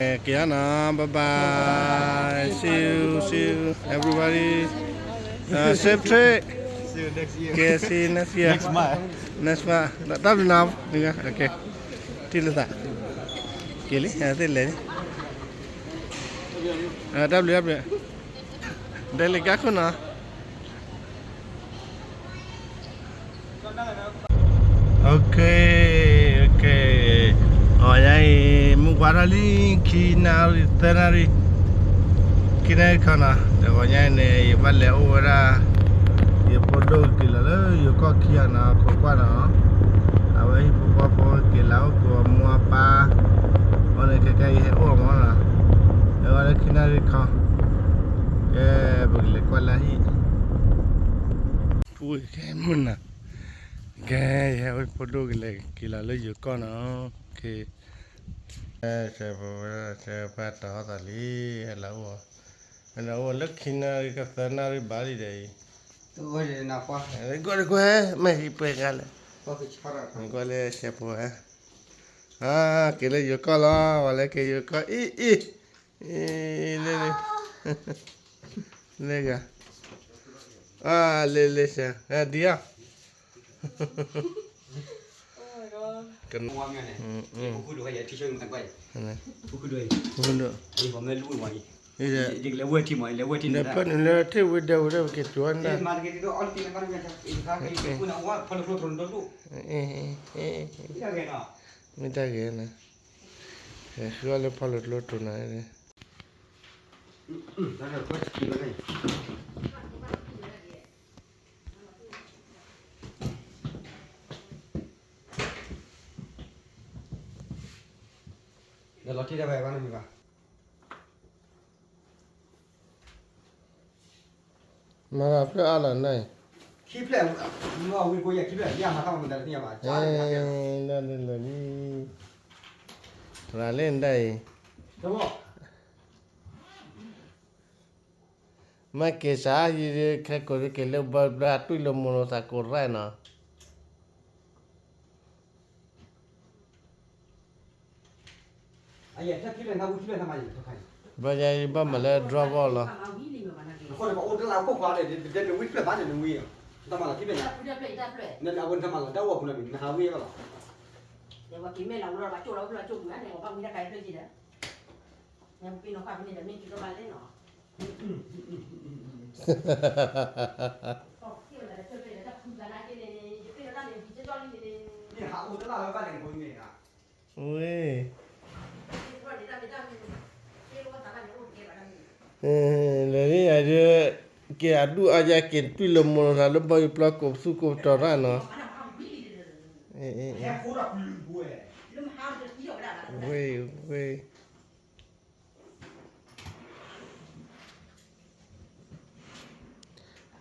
က့ၤနီၤ, bye bye, see you, see you, everybody, safe trip, okay, see you next year, next month, တၢ်ဘျုးနီၤ, okay, ထံၣ်လိာ်သး, က့ၤလံ, သ့ၣ်လဲၤလံ, တၢ်ဘျုး, တၢ်ဘျုး, ဒဲလံကါခိၣ်နီၤ. Okay, okay, အီၤညါအံၤ မုၢ်ကွၢ်ထီၣ်လံ ခံနၣ်ရံၣ် သၢနၣ်ရံၣ်, ခံနၣ်ရံၣ်ခီနီၤ, တဂီၤညါအံၤန့ၣ် ယဘၣ်လဲၤအိၣ်ဝဲဒၣ် ယဖိဒိၣ်က့ၤလီၤလၢယိၤကီၢ်ခံဂၤနီၤ, ခိးကွၢ်နီၤ, အဝဲဟံၣ်ဖိဃီဖိက့ၤလၢအိၣ်ကိးမူအပၢ်, အဃိန့ၣ် ခဲကနံၣ်အံၤဟဲအိၣ်မးနီၤ, ဟဲအိၣ်လၢခံနၣ်ရံၣ်ခီ, ကဲ ပကလဲၤကွၢ်လၢဟံၣ် ဖူကဲမုၢ်နၤ, ကဲ ယဟဲအိၣ်ဖိဒိၣ်ကလဲၤက့ၤလီၤလၢယိၤကီၢ်နီၤ, ကဲ ဆဲဖိဝဲ ဆဲဖိတီၤဟီၣ်သးလံ, ဟဲလီၤအိၣ်, ဟဲလီၤအိၣ်လၢခံနၣ်ရံၣ်ကသၢနၣ်ရံၣ်ဘၣ်လံဒီးအံၤ, ကွၢ်တကွၢ် မ့ၢ်ဟံၣ်ပှဲၤဂၤလဲၣ်, ကွၢ်လၢဆဲဖိဝဲ, က့ၤလၢယိၤကီၢ်လီၤ, ပှၤလဲၤက့ၤယိၤကီၢ်အံၤအံၤ လၢ လၢ လၢ လၢ ဒ်အံၤ, ဖုဒိၣ်, ဒီးဖျၢၣ်န့ၣ်လၢထံၣ်ဝဲဒၣ်ဝဲဒၣ်ပက့ၤကၠီနၤ, မ့ၢ်တၢ်ဂ့ၤနၤ, ဃုအီၣ်လၢဖီလိာ်ကျိတိၤနၤ, ဒီးလီၤထံၣ်တၢ်ဘၣ်ဘၣ်န့ၣ်မ့ၢ်ဘၣ် မၤဖျၢၣ်အါလီၤန့ၣ်, ခံဖျၢၣ်, မ့ၢ်ဝံၤကိးယၤခံဖျၢၣ်ယမၤတၢ်, ဒ်လဲၣ်လံ, ရၤလၢနဒၣ်အံၤ, မ့ၢ်က့ၤစးယံၤခဲကိာ်က့ၤလၢဘီဘျါတွံၢ်လၢမိၢ်လိာ်သးကိးရၣ်နီၤ. ဘၣ်ယၤအံၤဘၣ်မၤလၢ drop off လီၤ. ဝဲ လၢန့ၣ်အဒိ က့ၤအဒူၣ်အါယၤက့ၤတွံၢ်လၢမိၢ်လိာ်သးလၢဘီယူၤပျီကိးပသူကိးပတီၤရၣ်နီၤ. ဝဲ ဝဲ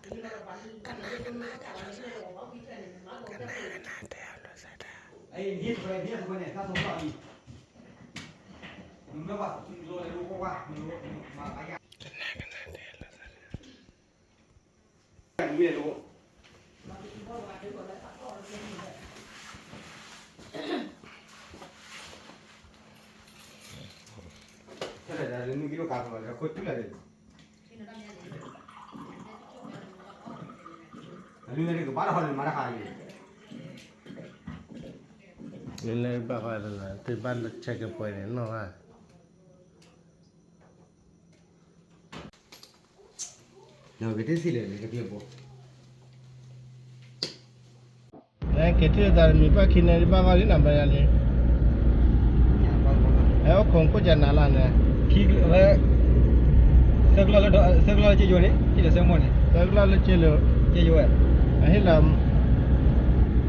ကနၣ် ကနၣ် ကနၣ်တဲအလိာ်သးတၢ်, ကနၣ် ကနၣ်တဲအလိာ်သးတၢ်. လၢဘၣ်ဃးလၢ သုဘၣ်ဆဲးကပှဲၤန့ၣ်နီၢ်ဘၣ်. က့ၤထံၣ် သးမံၤပှၢ်ခံန့ၣ် ဘၣ်ဂီၢ်လံနၤ ဘၣ်ယၤလံ, ဟဲအိၣ်ခိးခိၣ်ကနၤလၢန့ၣ်, ဝဲ သၢကလီၢ်လၢ သၢကလီၢ်လၢကၠိယိၤန့ၣ် ဟ့ၣ်လီၤသၢမိၢ်န့ၣ်, သၢကလီၢ်လၢကၠိယိၤ, ကၠိယိၤဝဲ, ဟ့ၣ်လီၤ, ဟ့ၣ်လီၤမ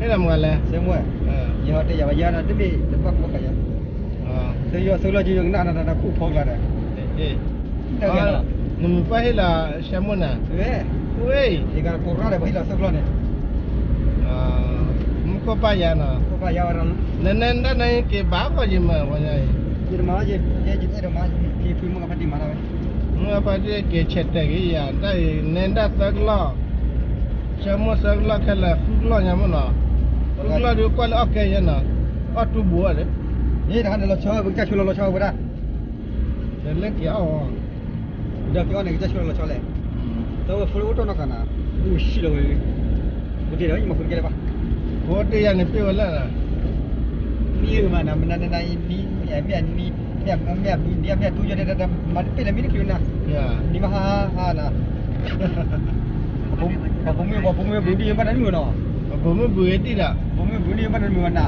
နုၤလဲၣ်, သၢမိၢ်, ယဟီတဲယၤဝဲယၤဒီး တမ့ၢ်တဘၣ်ကိးဃာ်ယၤ, သၢယိၤ သၢကလီၢ်ကၠိယိၤကနၣ်တၢ်တၢ်တၢ်ခိၣ်ဖီကျါဒီး နမံၤပှၢ်ဟ့ၣ်လီၤ ဆၢမိၢ်နၤ, ဝဲ, ယကကိးရၣ်ဒီး ပှၤဟ့ၣ်လီၤသၢကလီၢ်န့ၣ်, မူခိၣ်ပၢ်ယၤနီၤ, ခိၣ်ပၢ်ယၤဝဲဒီး, နနဲဒၣ်န့ၣ်က့ၤဘၣ်ဂီၢ်ယမၤဝဲညါအံၤ, ယတမၤလီၤ, ယအဲၣ်ဒိးမၤ, ဖံဖုမုၢ်ဂၤဖါတံၢ်မၤဒၣ်ဝဲ, မုၢ်ဂၤဖါတံၢ်က့ၤဆဲးတဲာ်က့ၤယၤ တၢ်အံၤ နဲဒၣ်သၢကလီၢ်, ဆၢမိၢ်သၢကလီၢ်ခဲလၢာ် ဃုကလီၢ်ညါမ့ၢ်နီၤ, ဃုကလီၢ်ဒုးကွၢ်လၢအီၣ်ကဲယဲနီၤ, အီၣ်တူၢ်ဘိဧါဒီး, တခါန့ၣ်လီၤဆီ ပကစၢ်ဆိလီၤလီၤဆီဝဲဒၣ်, လၢက့ၤအီၣ်, ဒီးက့ၤအီၣ်န့ၣ် ကစၢ်ဆိလီၤဆီလဲၣ်, တၢ်ဝဲဖိလၢအိၣ်တီၢ်နီၢ်ကၤနၤ, အိၣ်ဆံးလီၤဝဲ, အိၣ်တ့ၢ်ဒီးယမၤဃုတကဲလၢၤဘၣ်, အိၣ်တ့ၢ်ယၤန့ၣ်ပ့ၢ်ဝဲလၢ်နၤ, မ့ၢ်မးနၤ မနၤနၤနၤအံၤ, မ့ၢ်အမ့ၢ်အနံၤ, မ့ၢ်အမ့ၢ်အဒူ ယဲဒၣ်တၢ်မၤတပ့ၢ်လၢမ့ၢ်တချုးနၤ, နံၤမးဟါဟါနၤ, ပှၤပိာ်မုၣ် ပှၤပိာ်မုၣ်ဘုဒံးဘၣ်နၤမုာ်နီၤ, ပှၤပိာ်မုၣ်ဘုဒံးဒံး, ပှၤပိာ်မုၣ်ဘုဒံးဘၣ်နၤမုာ်နၤ,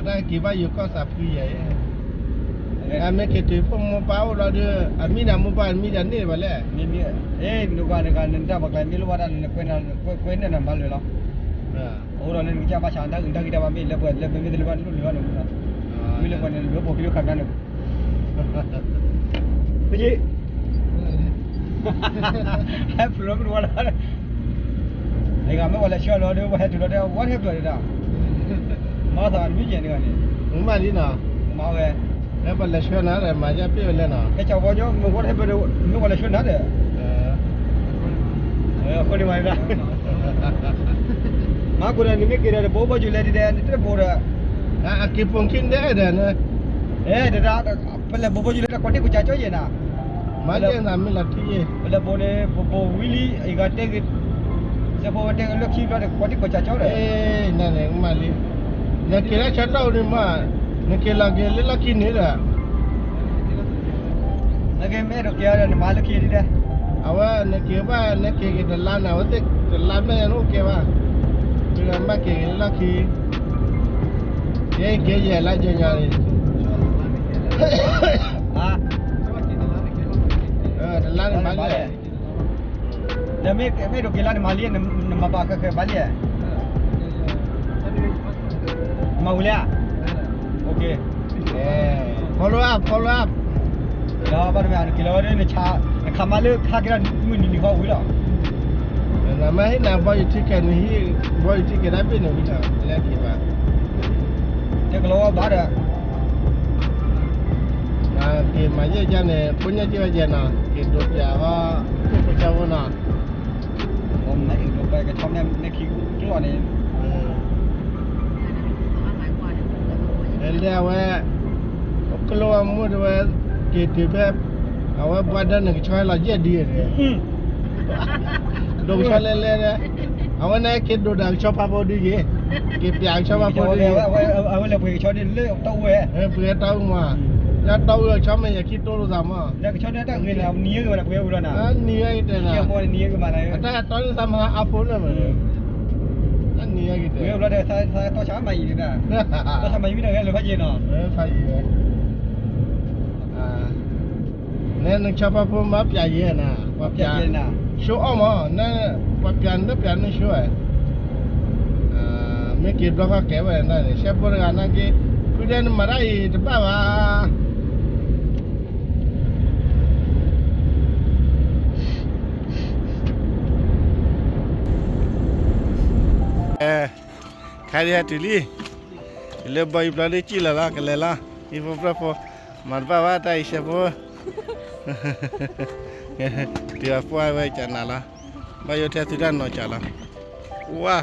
တၢ်က့ၤဘၣ်ယိၤကီၢ်သးဖှံယဲၢ်, မ့ၢ်က့ၤတုၤဖိမိၢ်ပၢ်အိၣ်လီၤဒီး အမံၤနၤမိၢ်ပၢ်အမံၤတၢ်န့ၢ်ဘၣ်လဲၣ်, နဂီၢ်နဂၤနတၢ်ပှၤကျါမ့ၢ်လိၣ်ဘၣ်တၢ်န့ၣ် နကွဲန့ၢ်နမၤလၢာ်လီၤ, အအိၣ်ဒီးလၢနကစၢ်ဘၣ်ဆၣ်တၢ်ဂုၤတၢ်ဂ့ၤတၢ်ဘၣ်မ့ၢ်လၢပှဲၤလၢပမ့ၢ်သ့ၣ်တဖၣ်လိၣ်လၢၤဘၣ်န့ၣ်, မ့ၢ်လၢပှဲၤန့ၣ် လၢပှဲၤကံလိခါကါန့ၣ် ပယ့ၢ် ဟဲဖျိးလီၤမုၢ်တဝါလီၤ, အဂၤမ့ၢ်ပှၤလဲၤဆှၢလီၤဒီး ပှၤဟဲတုၤလီၤဒီး ဝါဟဲဖျိးဒၣ်, မၤသးမံယဲၢ်န့ၣ်ဂၤန့ၣ်, မၤလံနီၤ, မၤဝဲ, လၢပှၤလဲၤဆှၢနၤဒီးမၤယါပ့ၢ်ဝဲလဲၣ်နီၤ, ကဲကၠီၤဝီညီ မ့ၢ်ဝါဟဲဖျိးဒီး မ့ၢ်ပှၤလဲၤဆှၢနၤဒီး, အဃိန့ၣ်မၤဒၣ် မၤကိးဒီးနမ့ၢ်က့ၤဒီးတဘိဘီယူၤလဲၣ်ဒ်လဲၣ် နတဘိဒီး, အက့ၤပိာ်ခံဒဲးဒီး, အဲ တဒၣ်, ပလဲၤဘိဘီယူၤလဲၣ်တၢ်ကွၢ်တ့ၢ်ကွၢ်စးကၠီယဲၢ်နၤ, မၤယဲၢ်နၤမ့ၢ်လီၤထံယဲၢ်, ပလဲၤဘိန့ၣ် ပဘိဝံၤလံ အဂၤတဲဂ့ၤ, စဲဖိဝဲတဲဂ့ၤလၢခံဘျီဒီးကွၢ်တ့ၢ်ကွၢ်စးကၠီဒီး, နန့ၣ်မၤလံ, နက့ၤလၢဆၢကတီၢ်န့ၣ်မး, နက့ၤလီၤက့ၤလၢလီၢ်ခံန့ၣ်ဒီး နက့ၤမ့ၢ်အဲၣ်ဒိးက့ၤအီၤဒီး နမၤလၢခံဒ်လဲၣ်, အဝဲနက့ၤဘၣ် နက့ၤက့ၤတလါန့ၣ် အဝဲသ့ၣ်တလါဘျဲၣ်ညါန့ၣ်အိၣ်ကဲဘၣ်, ဒီးမ့ၢ်က့ၤက့ၤလၢလီၢ်ခံ, က့ၤက့ၤယဲၢ်လါယဲၢ်ညါန့ၣ်, တလါန့ၣ်မၤလံ, ဒီးမ့ၢ်အဲၣ်ဒိးက့ၤလီၤန့ၣ်မၤလံ, နမၤဘၣ်ဃဲဃဲမၤလံ, မၤဝံၤလံဧါ, follow up follow up, ဒီးဘၣ်တမ့ၢ်နက့ၤလီၤဝဲဒၣ် နခးမါလၢခါက့ၤလီၤမုၢ်နံၤနံၤဃီဝံၤလီၤ, နမ့ၢ်ဟ့ၣ်နၤဘီယူၤထံကဲးန့ၣ်, ဘီယူၤထံကဲးတၢ်ဘ့ၣ်န့ၣ်ဝံၤလီၤ လဲၤက့ၤဘၣ်, ကလီၤဝဲဘၣ်ဒီး က့ၤမၤယဲၢ်ကါန့ၣ် ဖိညၣ်က့ၤဝဲယဲၢ်နီၤ က့ၤဒိးပျးအီၤ ကစၢ်ဖိနီၤ, မ့ၢ်အံၤဒိးပျးကဆီမ့ၢ်ခံကျိၤန့ၣ်, လဲၤအဝဲ, ကျိၤအမုၢ်တဝဲ, က့ၤတုၤဖဲ, အဝဲဘှါဒၢန့ၣ် ကဆီဟဲလီၤယဲၢ်ဒံးန့ၣ် ဒိးကဆီလဲၣ်လဲၣ်, အဝဲန့ၣ်က့ၤဒိးဒၣ်ကဆီဖးဖိဒုယ့ၤ, က့ၤပျးကဆီဖးဖိဒုယ့ၤ, အဝဲလဲၤပှ့ၤကဆီန့ၣ်လၢတၢ်အူဝဲ, ပှ့ၤတၢ်အူမး, လၢတၢ်အူကဆီမ့ၢ်ယခံတိလိာ်သးမး, နံၤဂ့ၤမး, အတၢ်တီန့ၣ် သးမဟါအါဖိန့ၣ်မး, အနံၤဂ့ၤတဲ, တီဆါမၤယံၤန့ၣ်, တီဆါမၤယံၤမ့ၢ်တဂဲၤလၢဖးယံၤနီၤ, ဖးယံၤဝဲ နဲနကဆီဖးဖိမၤပျးယဲၢ်နၤ, ပှၤပျး, ဆိအီၣ်မး, ပှၤပျးနတပျးနဆိဝဲ, မ့ၢ်က့ၤဘျီဃီကဲဝဲန့ၣ်, ရှဲဖိတဂၤနာ်က့, ဖုဒဲနမၤတၢ်အံၤတဘၣ်ဘၣ် ခါဒံးဟဲတုၤလံ, တုၤလၢဘီယူၤပျီလၢကံၣ်လီၤလီၤ ကလဲၤလီၤ, ဟံၣ်ဖိဖျၢၣ်ဖိ, မၤတဘၣ်ဘၣ်တၢ်အံၤရှဲဖိ, တုၤအပှၢ်ဝဲကနၤလီၤ, ဘၣ်ယိၣ်ထဲသုတၢ်နီၤကၢ်လီၤ, ဝါ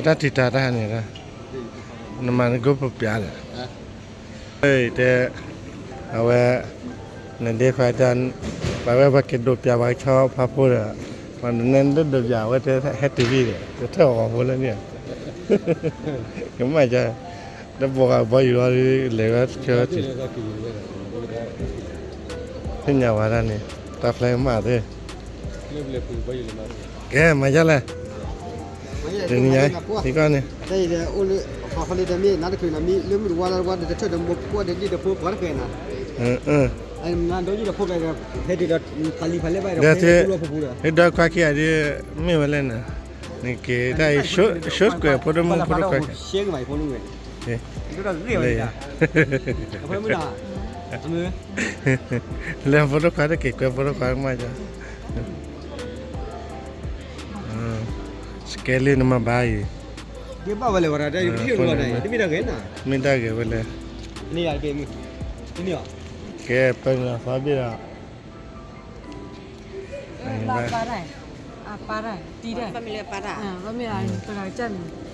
တၢ်ထံၣ်တၢ်တၢ်န့ၣ်, နမၤနကိးပပျးဒီး, တဲ, အဝဲ, နဒ့ခွါတၢ်, ပှၤဝဲပှၤက့ၤဒိးပျးပှၤကဆီဖးဖိဒီး, ပှၤနနဲဒိးပျးအဝဲတဲဟဲတုၤလံဒီး တထၢၣ်အီၤပှၤဖိလၢန့ၣ်, ကမၣ်က, တဘီဂၤဘီယူၤလီၤ, လဲၤဝဲဆၢထံၣ် ဖဲညါဝဲဒၣ်န့ၣ်, တၢ်ဖျဲမးသ့, ကဲမၤယါလဲၣ်, တနံၤညါ, သံကွၢ်န့ၣ်, ဒီးခွါခံဂၤဒ်, မ့ၢ်ဝဲလဲၣ်န့ၣ်, နက့ၤတၢ်အံၤ, ဆိကွဲးဖိဒိၣ်မုၣ်ဖိဒိၣ်ခွါခံဂၤ, လၢဖိဒိၣ်ခွါတက့ၤကွဲးဖိဒိၣ်ခွါကမၣ်က, စကဲလံနမၤဘၣ်အံၤ, မ့ၢ်တၢ်ဂ့ၤဝဲလဲၣ်, ကဲပၢနသီဘ့ၣ်ဒီး,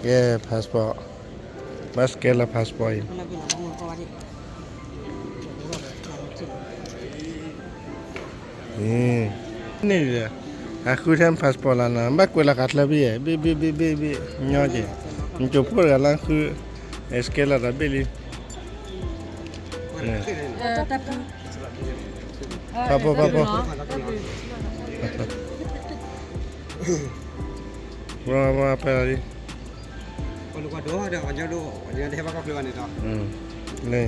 ကဲ passport, ဘၣ်စကဲလၢ passport အံၤ, န့ၣ်, အဃုထဲ passport လီၤနီၤ, ဘၣ်ကွဲးလီၤဃာ်ချၢဘ့ၣ်, ဘ့ၣ်ဘ့ၣ်ဘ့ၣ်ဘ့ၣ်ဘ့ၣ်, ညီက့ၤ, နကၠိဖိတဂၤလၢဃု, စကဲလီၤဒီးဘ့ၣ်လံ, ဖးဖိဖးဖိ, ပၢလီၤလံ,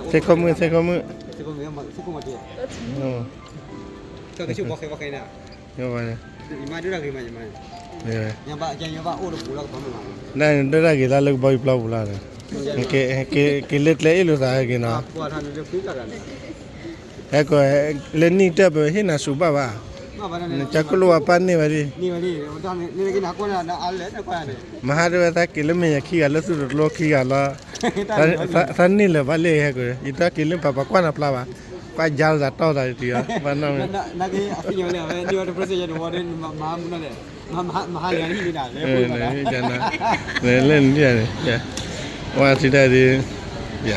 သ့ၣ်ခိၣ်မုၣ် သ့ၣ်ခိၣ်မုၣ်, ဒၣ်န့ၣ်ဒၣ်တၢ်ဂ့ၤလၢလၢကဘီယူၤပျီပူၤလီၤ, က့ၤလၢကျဲအ့ၣ်လိာ်သးဟဲက့ၤနီၤ, ဟဲကီး, လၢနံၣ်တၢၢ်ပဟ့ၣ်နၤစူးဘၣ်ဘၣ်, နကၢ်ကလိၣ်ဝဲပၢ်န့ၢ်ဝဲဒၣ်, မဟါတဝဲသးက့ၤလၢမဲာ်ညါခံဂၤလၢသူၣ်တကျိခံဂၤလီၤ, သးန့ၢ်လၢၤဘၣ်လၢဟဲကီး, ယတၢ်က့ၤလၢပှၤပှၤကွၢ်နၤဖျါဘၣ်, ကွၢ်ယါလီၤသးတီၢ်သးတံၢ်အီၤ, ဘၣ်နီၢ်မ့ၢ် လၢနံၣ်န့ၣ်, ဝဲထံဒၣ်ဒ်, ယၤ,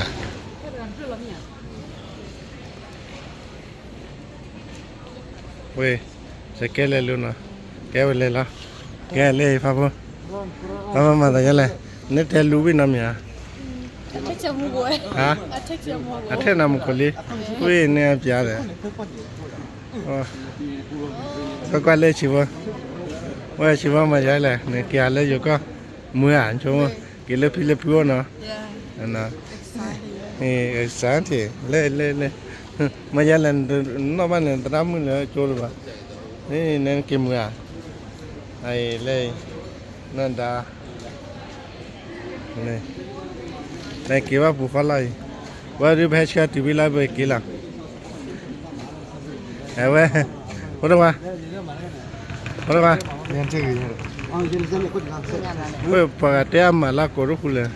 ဝဲ, စကဲလဲၤလူၤနီၤ, ကဲဝဲလဲၤလီၤ, ကဲလဲၤဖးဖိ, ဖးဖိမၤသးယါလဲၣ်, နတဲလူၤဝံၤနီတမံၤဧါ, အထဲနၤမူခိၣ်လံ, ဝံၤန့ၣ်အပျးဒီး ကွၢ်ကွၢ်လၢဆံးဖိ, ဝဲဆံးဖိမၤယါလဲၣ်, နက့ၤဟးလၢယိၤကီၢ်, မုာ်ဧါ, ဆိကမိၣ်, က့ၤလၢဖံလၢဖုအိၣ်နီၤ, exciting, လဲၤလဲၤလဲၤ, မၤယါလဲၣ်, နီၢ်ဘၣ်န့ၣ် သရၣ်မုၣ်လၢကၠိလၢၤဘၣ်, နက့ၤမုာ်ဧါ, အလဲၤ, နဒါ နက့ၤဘၣ်ပူၤဃီလီၤအံၤ, ဝဲဒုးပဟဲဆှၢတုၤဝံၤလီၤ ပက့ၤလီၤ, အဝဲ, ဖိဒိၣ်ခွါ, ဖိဒိၣ်ခွါ, ဝဲပှၤဂၤတဲအမၤလၢကိးတဃူလဲၣ်,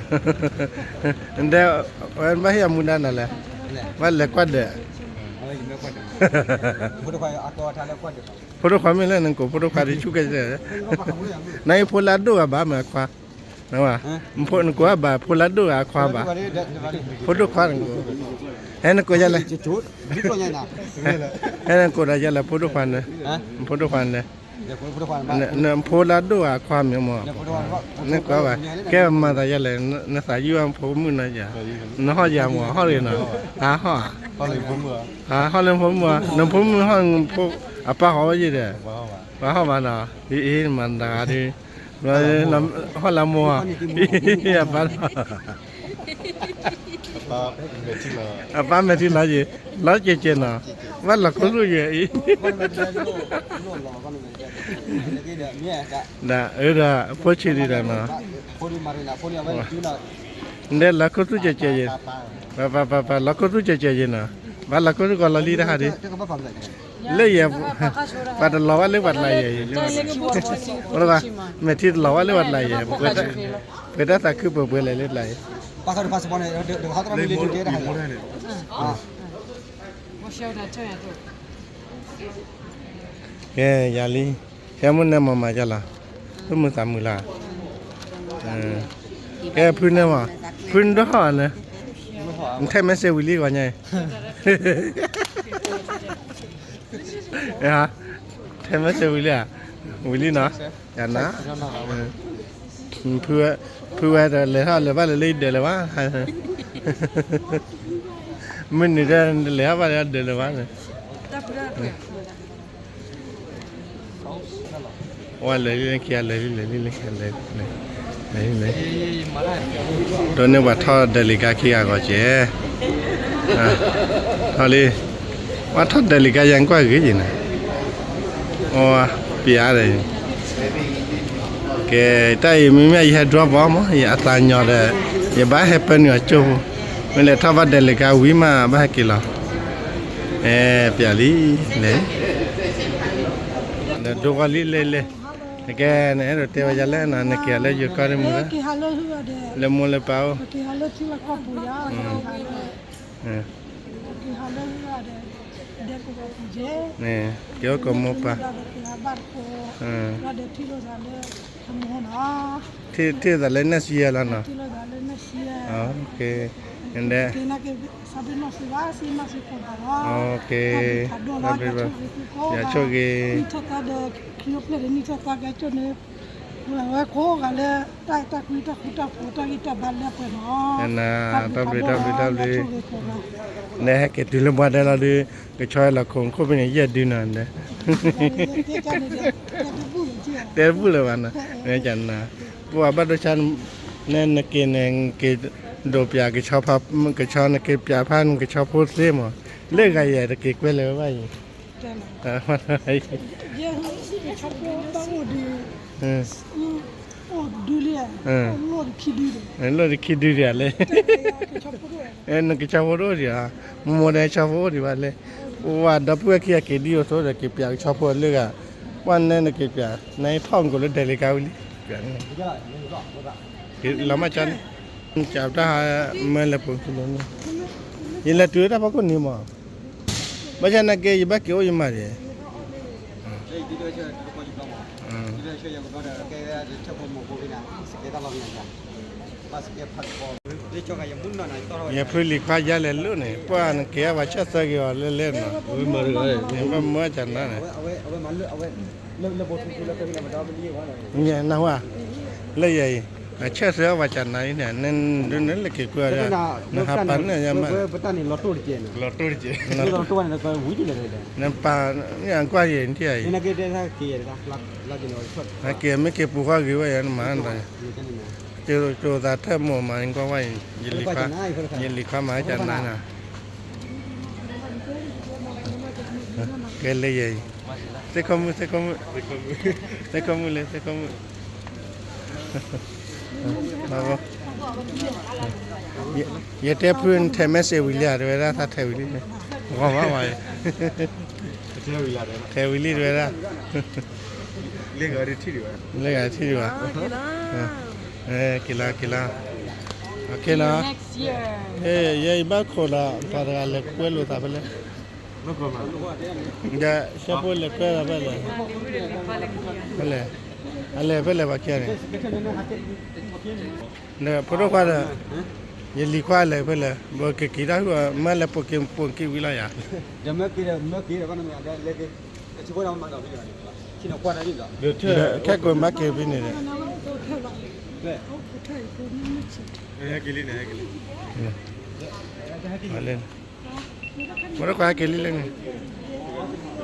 ဒဲ, ဝဲဘၣ်ဟ့ၣ်အမူဒါနၤလဲၣ်, ဘၣ်လဲၤကွၢ်ဒဲး, ဖိဒိၣ်ခွါမ့ၢ်လၢနကိးဖိဒိၣ်ခွါဒ်ဆူၣ်ကဲ, နအံၤဖိလၢအဒိၣ်ဂၤဘၣ်မ့ၢ်အခွါ, နကိးအဘၣ်ဖိလၢအဒိၣ်ဂၤအခွါဘၣ်, ဖိဒိၣ်ခွါနကိး, ဟဲနကိးယါလဲၣ်, ဟဲနကိးဒီးယါလဲၣ်ဖိဒိၣ်ခွါန့ၣ်, ဖိဒိၣ်ခွါန့ၣ်, နဖိလၢအဒိၣ်ဂၤအခွါမ့ၢ်မး, နကိးဘၣ်, ကဲမၤသးယါလဲၣ်, နသးယုၢ်အဖိမုၣ်နီၤယၤ, နဟီၣ်ယၤမး ဟီၣ်လံနီၤ, ဟးဟီၣ်, ဟးဟီၣ်လၢဖိမုၣ်, နဖိမုၣ်ဟီၣ်, အပၢ်ဟီၣ်ဝဲယဲဒီး, ပၢ်ဟီၣ်ဘၣ်နီၤ, အ့ၣ်မၤတဂၤဒီး, ဟီၣ်လၢမိၢ်, အပၢ်နီၤ အပၢ်မဲာ်ထံလီၤယံၤ, လီၤကဲးကဲးနီၤ, ဘၣ်လီၤခိၣ်သူၣ်ယဲအံၤ, ဒီးအၢဒီး ဖိဆံးဒံးဒီးနီၤ, ဒဲလီၤခိၣ်သူၣ်ကဲးကဲးယံၤ, ပပပပလီၤခိၣ်သူၣ်ကဲးကဲးယံၤနီၤ, ဘၣ်လီၤခိၣ်သူၣ်ကီးလီၤလံတဟးဒံး, လၢယဲ, ပှၤတလီၤဘၣ်လၢပှၤတလးယဲအံၤ, မဲာ်ထံတလီၤဘၣ်လၢပှၤတလးယဲ, ပှဲၤတၢ်သးခုပှဲၤပှဲၤလဲၣ်လၢတလးယဲ, ကဲယၤလံ, ဟဲမုၢ်နဲမၤမၤယါလီၤ, သူၣ်မုာ်သးမုာ်လီၤ, ကဲဖုန့ၣ်မး, ဖုနဒိၣ်ထီၣ်န့ၣ်, နထဲ message ဝံၤလံဂီၤညါအံၤ, ထဲ message ဝံၤလံဧါ, ဝံၤလံနီၤ, ယနၤ, ဖုဝဲဒီးလဲၤထီၣ်လဲၤဘၣ်လၢလၢယဒၢးလၢၤဘၣ်, မုၢ်နံၤဒီးလဲၤထီၣ်ဘၣ်လၢယဒၢးလၢၤဘၣ်န့ၣ် ဝဲလဲၤလံလၢခံဂၤ လဲၤလံ လဲၤလံလၢခံဂၤ လဲၤလံ လဲၤလံ, ဒိးန့ၢ်ပှၤထီၣ်ဒၢးလံၤကါခံဂၤဂီၤကဲး, ထီၣ်လံ, ပှၤထီၣ်ဒၢးလံၤကါယၤကွၢ်ဂ့ၤက့ၤန့ၣ်, အပျးဒီး ကဲ, တၢ်အံၤမ့မ့ၢ်ယဟဲ drop ဘၣ်မး ယအသးညီဒီး, ယဘၣ်ဟဲပၢနုာ်အကၠိၢ်ဖိ, မ့ၢ်လဲၤထီၣ်ဘၣ်ဒဲးလံၤကါဝံၤမး ဘၣ်ဟဲက့ၤလီၤ, အဲ ပျးလံ, လဲၤ, ဒီးဒိဂီၤလံလဲၤလဲၤ, ကဲ နအဲၣ်ဒိးတဲဝဲဒ်လဲၣ်နီၤ နက့ၤလၢယိၤကီၢ်ဒ်မုၢ်, လၢမိၢ်လၢပၢ်အိၣ်, က့ၤဟးလၢဟံၣ်ဒီး, က့ၤဟးလၢဟံၣ်ဒီး, ဒီးက့ၤဟးလၢဟံၣ်ဒီး, ဒီးက့ၤဟးဘၣ်တကိး, ဒီးထံၣ်လိာ်သးလၢ, ထံၣ်လိာ်သးလၢ next year လီၤနီၤ, ထံၣ်လိာ်သးလၢ next year, ကဲ, ကဲ, နဆိကမိၣ်သးဘၣ်စ့ၢ်နီၢ်စ့ၢ်ကိးဂၤလီၤ, ကဲ, တၢ်ဘျုးတၢ်ဖှိၣ်, ယဆိၣ်ဂ့ၤ, နံၣ်ထီၣ်သါဒီး ခရံာ်အိၣ်ဖျဲၣ်ဒီးနံၣ်ထီၣ်သါကဲကၠိၣ်န့ၣ်, ဝဲကိးဂၤလၢ တၢ်အဲၣ်တၢ်ကွံ တၢ်ဃူတၢ်ဖိး တၢ်ဂံၢ်တၢ်ဘါလၢပှဲၤနီၤ, တၢ်ဘျုးတၢ်ဖှိၣ်, တၢ်ဘျုးတၢ်ဖှိၣ်, နဟဲက့ၤတုၤလၢပှၤဒဲလီၤဒုး, ကဆီလီၤခိၣ်ခိၣ်ဖဲန့ၣ် ယဲၢ်ဒုနီၤ, တဲတဘူၣ်လၢၤဘၣ်နီၤ, ပှၤဘၣ်ဒိဆါ, နက့ၤန့ၣ် က့ၤဒိးပျးကဆီဖါ, ကဆီ နက့ၤပျးဖါ နကဆီဖိသ့မး, လၢဂၤယဲၢ်တက့ၤကွဲလၢၤဝဲဘၣ်အံၤ လိၣ်တခံဒုဒံးဧါလဲၣ်, နကဆီဖိတအိၣ်ဒံးဧါ, မိၢ်ဒီးဆီဖိအိၣ်ဒံးဘၣ်လဲၣ်, ပှၤဒီပုၢ်ဝဲၢ်ခံဂၤက့ၤဒံးအိၣ်သိဒီးက့ၤပျးကဆီဖိလၢဂၤ, ပှၤနဲနက့ၤပျး, နထီၣ်မူကိးလၢဒဲးလံၤကါဝံၤလံ, လီၤမၢ်ကၠီန့ၣ်, ကၠီတၢ်ဟးမၢလဲၤပိာ်ခံန့ၣ်, ယလဲၤတုၤလၢတၢ်ဖီခိၣ်န့ၣ်မး, ဘၣ်ဆၣ်နာ်က့ ယဘၣ်က့ၤအိၣ်ယမါဒံး ယဖုလံၤခွါယါလဲၤလိၣ်န့ၣ် ပှၢ်နက့ၤအဘၣ်ဆၣ်သၢက့ၤအီၤလၢလဲၣ်နီၤ, ဘၣ်မၢကနါန့ၣ်, နဝဲ, လၢယၤအံၤ, နဆၢသၢအဝဲကနါအံၤန့ၣ် နဒုးနလၢက့ၤကွၢ်ဒီး, နဟးပာ်န့ၢ်ယၤမး, နပာ်, ကွၢ်ယဲၤနထံၣ်အံၤ, နက့ၤမ့ၢ်က့ၤပူၤဃီဂ့ၤဝဲယၤနမၤ, ကၠိသးထၢၣ်မိၢ်မးကွၢ်ဝဲအံၤ, ယလံၤခွါမၤကနါန့ၣ်, ကဲလၢယၤအံၤ, သ့ၣ်ခိၣ်မုၣ်, သ့ၣ်ခိၣ်မုၣ်, သ့ၣ်ခိၣ်မုၣ်လၢသ့ၣ်ခိၣ်မုၣ် ယတဲဖုနထဲ message ဝံၤလံဧါ တဲဝဲဒၣ်သးထဲဝံၤလံ, ဂီၤမးဝဲ, ထဲဝံၤလံတဲဝဲဒၣ်, လၢဂၤထံၣ်ဒံးဘၣ်, က့ၤလီၤ က့ၤလီၤ, ယဲအံၤဘၣ်ခိၣ်ဒီး ပှၤတဂၤလဲၤကွဲလိာ်သးဖဲလဲၣ်, ဒီးရှဲဖိလဲၤကွဲသးဖဲလဲၣ်, ဖဲလဲၣ်, အလဲၤဖဲလဲၣ်ပှၤခံဂၤန့ၣ် ဒီးဖိဒိၣ်ခွါဒီး, ယလံၤခွါလဲၤဖဲလဲၣ်, ပကက့ၤတၢ်ဟူး မၢလဲၤပိာ်က့ၤပိာ်က့ၤဝံၤလီၤယၤ, ဒီးခဲကိးမးက့ၤဖဲန့ၣ်ဒီး, ဖိဒိၣ်ခွါဟဲက့ၤလံလၢန့ၣ်,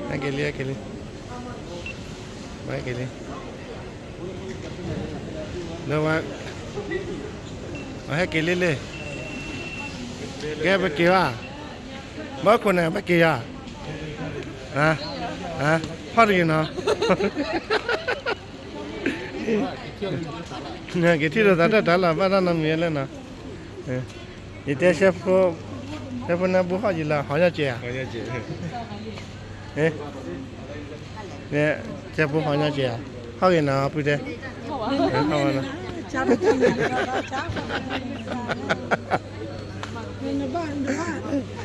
ဟဲက့ၤလံ ဟဲက့ၤလံ, ဟဲက့ၤလံ, လၢဝဲ, ဟဲက့ၤလံလၢ, ကဲပက့ၤဘၣ်, ဘၣ်ခိၣ်န့ၣ် ဘၣ်က့ၤယၤ, ဖီၣ်တဂ့ၤနီၤ က့ၤထံၣ်လိာ်သးတၢ်တၢ်လီၤ ဘၣ်တၢ်နီတမံၤလၢနီၤ, ယတဲ, တဲဖိနၢ်ဘူၣ်ဟီၣ်ယံၤလၢ ဟီၣ်ညီကဲဧါ, တဲဖိဟီၣ်ညီကဲဧါ, ဟီၣ်ဂ့ၤနီၤ ပုၢ်တဲ, ဟီၣ်ဝဲနီၤ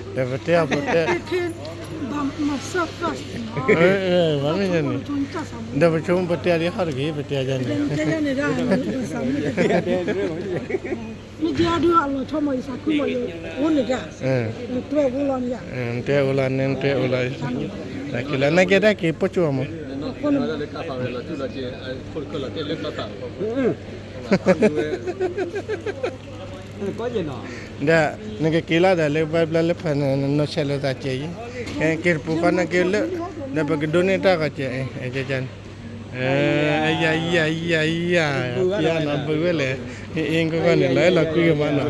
ဒီးပတဲအီၤပတဲ, ဘၣ်မ မၤစၢၤ first မ့ၢ်န့ၣ်, ဒီးပဆိကမိၣ်ပတဲဒ်ဟီၣ်တဂ့ၤ ပတဲယၤန့ၣ်, မ့ၢ်ကဲဒုးအလီၤဆီမ့ၢ်ယသးခုမ့ၢ်ယအိၣ်န့ၣ်ဒၣ်, တွဲအိၣ်လီၤန့ၣ်, တွဲအိၣ်လီၤန့ၣ် တွဲအိၣ်လီၤ, က့ၤလီၤ နကဲဒၣ်က့ၤပိာ်ကၠိအမ့ၢ် ဒီး နကက့ၤလီၤဒီးလၢပှၤဘျါလၢဖၣ်န့ၣ် နီၢ်ဆဲးလိာ်သးစဲးအံၤ, က့ၤတပူၤဃီနက့ၤလၢ, ဒီးပကဒိးန့ၢ်တၢ်ဂီၤစဲးအံၤ, ယယယယယ, ပျၢ်နီၤဘုးဝဲလဲၣ်, အ့ၣ်ကီကီန့ၣ် လီၤအဲၣ်လီၤကွံကမၤနီၤ,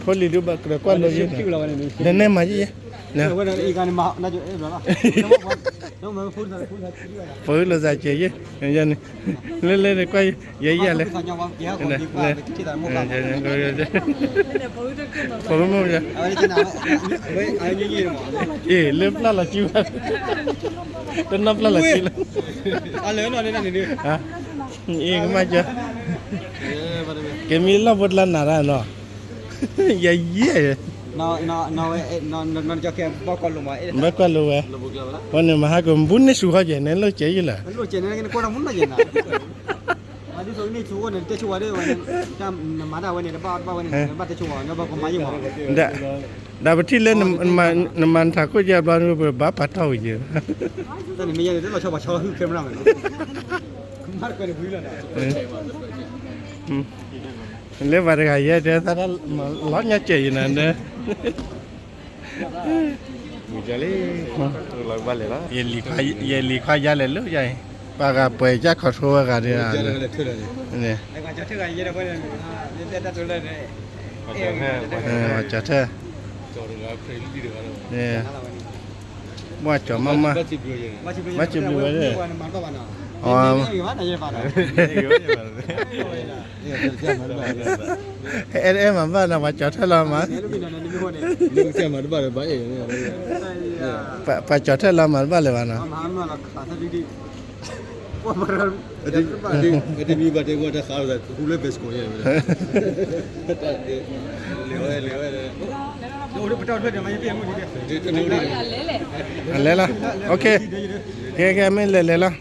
ဖိလံၤဒုးဘၣ်ကြၢးကွၢ်လိယဲ, ဒီးနဲမၤယဲ, ပှၤလိာ်သးစဲးယဲ, န့ၣ်, လၢလၢကွၢ်, ယဲယလဲၣ်, ဖိမုၣ်, အ့ၣ် လၢပျၢ်လီၤစုဘၣ်, တနီၣ်ပျၢ်လီၤစုလီၤ, အ့ၣ်ကမၣ်ကၢ, ကမ့ၢ်လီၢ်ဖိတလါနၤတၢ်နီၤ, ယဲယဲ, ဘၣ်ကွၢ်လိဝဲ, ဝဲန့ၣ်မဟါကမူန့ၢ်ဆူၣ်ဃီကဲၤ နလိၣ်စဲးယဲလၢ ဒ်သိးန့ၣ်ဆိဝဲန့ၣ် တဲဆိဝဲဒၣ်ဝဲန့ၣ်, နမၤဒၣ်ဝဲန့ၣ် တဘၣ်ဘၣ်ဝဲန့ၣ် နဘၣ်တဲဆိဝဲ နဘၣ်ကမၤယံာ်မး, ဒီးပထံၣ်လၢ နမၤတၢ်ခိၣ်ယဲၢ်ဘျီ ပဘၣ်ပာ်တီၢ်ဝံၤယဲၢ်, တၢ်န့ၣ်မ့ၢ်ယဲန့ၣ် တလီၤဆီပှၤဆီလီၤဟုၣ်ခဲမရၣ်မး, လၢပှၤတဂၤယဲတဲသးတၢ် လီၤညါစဲးယဲနၤဒီး လံ, ယလံၤခွါယါလဲၣ်လၢယါအံၤ, ပှၤဂၤပှဲၤယါခီၣ်ထူဝဲဂၤဒၣ်, န့ၣ်, ပှၤကၠီၤထၢၣ်, ဘၣ်ကၠီၤမးမး, ဘၣ်စံးဘျုးဝဲ, အ, အဲၣ်အဲၣ်မၤဘၣ်နီၤ ပှၤကၠီၤထၢၣ်လီၤမး, ပှၤကၠီၤထၢၣ်လီၤမၤတဘၣ်လၢၤဘၣ်နီၤ, တမံၤဘၣ်တဲဝဲတၢ်ဃးလီၤသး ကကူလၢ Vesco ယဲၢ်, လဲၤလီၤ, ကဲ ကဲ မ့ၢ်လဲၤလဲၤလီၤ,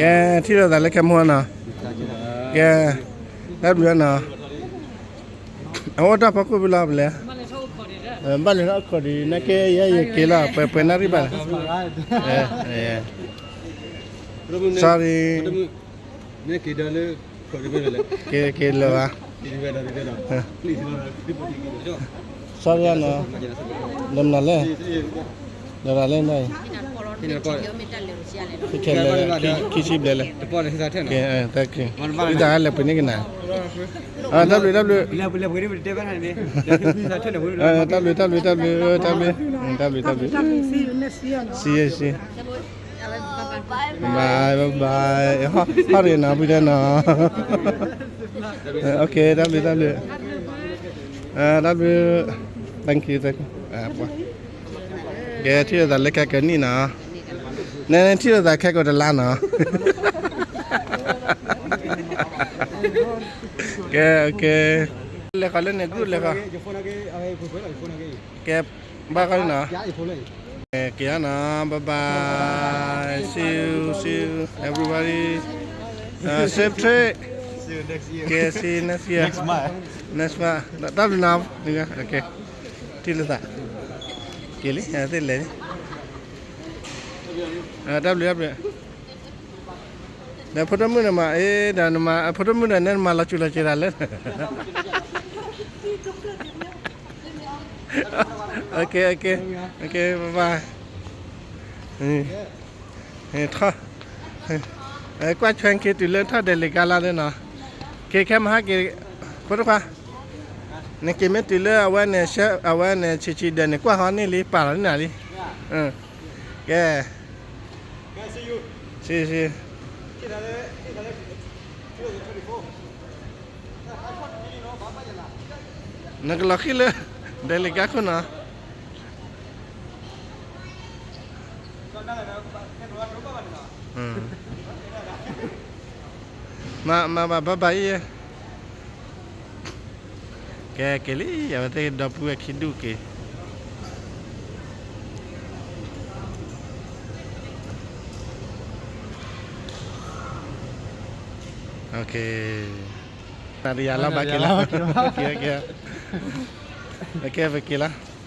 ကဲ ထံၣ်လိာ်သးလၢခဲမုၢ်နီၤ, ကဲ တၢ်ဘျုးနီၤ, အအိၣ်တၢ်ဖီခိၣ်ဖဲလီၤပလဲၤ, ဘၣ်လဲၤထီၣ်အခီၣ်ဒံး နကဲယဲယက့ၤလီၤ ပှဲၤပှဲၤနၣ်ရံၣ်ဘၣ်လဲၤ, sorry, က့ၤလၢၤဘၣ်, sorry နီၤ, ဒီးမနုၤလဲၣ်, ဒီးတၢ်လဲၣ်န့ၣ်, ခံဆံဘျဲၣ်လဲၣ်, ဒ်သိးလဲၤပှ့ၤန့ၢ်ကနၤ, တၢ်ဘျုးတၢ်ဘျုး, တၢ်ဘျုးတၢ်ဘျုး, တၢ်ဘျုးတၢ်ဘျုး, တၢ်ဘျုး, တၢ်ဘျုး, တၢ်ဘျုး, ဆံးဆံး, bye bye, ဟီၣ်ရ့ၣ်နီၤ ဖုတဲနီၤ, တၢ်ဘျုးတၢ်ဘျုး, တၢ်ဘျုး, thank you, thank you, ကဲ ထံၣ်လိာ်သးလၢခဲကိာ်နံၣ်နီၤ, နထံၣ်လိာ်သးခဲကိာ်တလါနီၤ, ကဲ လဲၤဃီလၢန့ၣ် group လဲၤဃီ, ကဲ ဘၣ်ဃီနီၤ, ကဲနီၤ, bye bye, see you, see you, everybody, safe trip, ကဲ see you next year, next month, တၢ်ဘျုးနီၤ, ထံၣ်လိာ်သး, က့ၤလံ သ့ၣ်လဲၤလံ, တၢ်ဘျုးတၢ်ဘျုး, ဒီးဖိဒိၣ်မုၣ်န့ၣ်မၤအ့ၣ်ဒီး ဖိဒိၣ်မုၣ်ဒီးနဲနမၤလီၤစူၤလီၤစ့းတၢ်လၢ, okay, okay, okay, bye bye, ထီၣ်, ကွၢ်ဆွဲက့ၤတုၤလၢထီၣ်ဒဲးလံာ်ကါလါလၢနီၤ, က့ၤခဲမဟါက့ၤ, ဖိတခွါ, နက့ၤမ့ၢ်တုၤလၢအဝဲန့ၣ် အဝဲန့ၣ် ဆံးဆံးဒဲးန့ၣ် ကွၢ်ဃီန့ၢ်လံ ပာ်လီၤန့ၢ်နၤလံ, ကဲ ဆံးဆံး, နကလီၤဃံၤလၢ ဒဲးလံာ်ကါခိၣ်နီၤ, မၤမၤဘၣ်ဘၣ်ဘၣ်အံၤ, ကဲက့ၤလံ အဝဲသ့ၣ်ဒီပုၢ်ဝဲၢ်ခံဒူၣ်က့ၤ, ကဲ, တၢ်တယၤလီၤ ဘၣ်က့ၤလီၤ, ကဲ, ကဲ, ကဲ, ပက့ၤလီၤ.